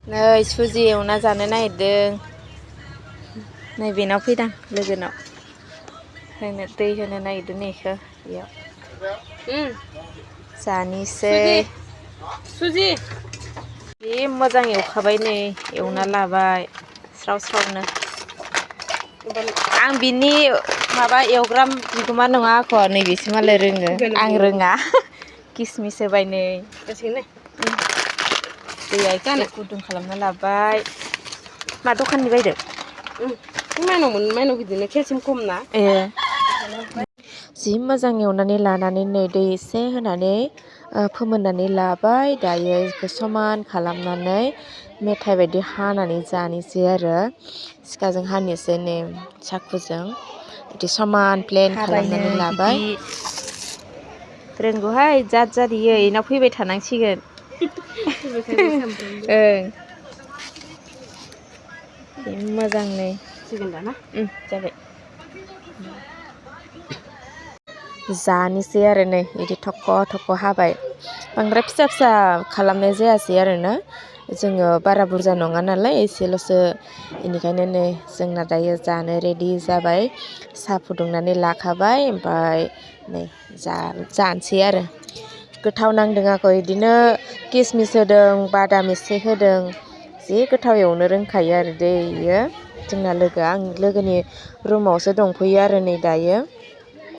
नै सुजि एवना जानो नागिरदों। नै बेनाव फैदां लोगोनाव होनो दै होनो नागिरदों नै इखो बेयाव जानोसै। सुजि जि मोजां एवखाबाय नै एवना लाबाय स्राव स्रावनो। आं बिनि माबा एवग्रा बिगोमा नङा आख' नैबेसो मालाय रोङो आं रोङा। किसमिस होबाय नै दैया एसे गुदुं खालामना लाबाय। मा दखाननि बायदों? माइनाव बिदिनो केलसियाम खम ना। ए जि मोजां एवनानै लानानै नै दै एसे होनानै फोमोननानै लाबाय। दायो बेखौ समान खालामनानै मेथाइ बायदि हानानै जानोसै आरो सिखाजों हानोसै नै साखुजों बिदि समान प्लेन खालामनानै लाबाय। रोंगौहाय जाद जाद इयो इनाव फैबाय थानांसिगोन। ओं जि मोजां नै जाबाय। जानोसै आरो नै बिदि थख' थख' हाबाय। बांद्राय फिसा फिसा खालामनाय जायासै आरोना जोङो बारा बुरजा नङा नालाय एसेल'सो बेनिखायनो नै जोंना दायो जानो रेडि जाबाय। साहा फुदुंनानै लाखाबाय ओमफ्राय नै जानोसै आरो गोथाव नांदों आंखौ बिदिनो किसमिस होदों बादाम एसे होदों। जि गोथाव एवनो रोंखायो आरो दै इयो जोंना लोगोआ। आं लोगोनि रुमावसो दंफैयो आरो नै दायो।